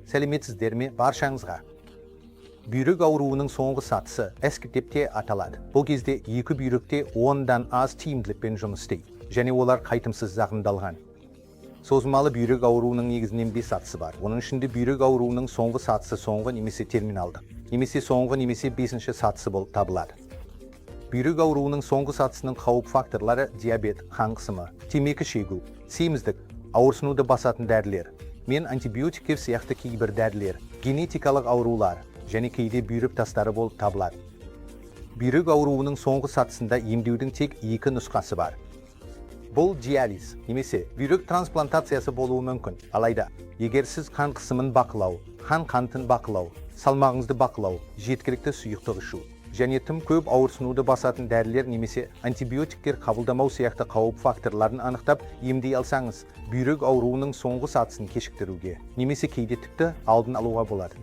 Сәлеметсіздер ме баршаңызға? Бүйрек ауруының соңғы сатысы ЭСК деп те аталады. Бұл кезде екі бүйректе 10-дан аз тиімділікпен жұмыс істейді және олар қайтымсыз зақымдалған. Созылмалы бүйрек ауруының негізінен 5 сатысы бар. Оның ішінде бүйрек ауруының соңғы сатысы соңғы немесе терминалдық, немесе соңғы немесе бесінші сатысы болып табылады. Бүйрек ауруының соңғы сатысының қауіп факторлары диабет, қан қысымы, темекі шегу, семіздік, ауырсынуды басатын дәрілер мен антибиотиктер сияқты кейбір дәрілер, генетикалық аурулар және кейде бүйрек тастары болып табылады. Бүйрек ауруының соңғы сатысында емдеудің тек екі нұсқасы бар. Бұл диализ немесе бүйрек трансплантациясы болуы мүмкін. Алайда, егер сіз қан қысымын бақылау, қан қантын бақылау, салмағыңызды бақылау, жеткілікті сұйықтық ішу және тым көп ауырсынуды басатын дәрілер немесе антибиотиктер қабылдамау сияқты қауіп факторларын анықтап емдей алсаңыз, бүйрек ауруының соңғы сатысын кешіктіруге немесе кейде тіпті алдын алуға болады.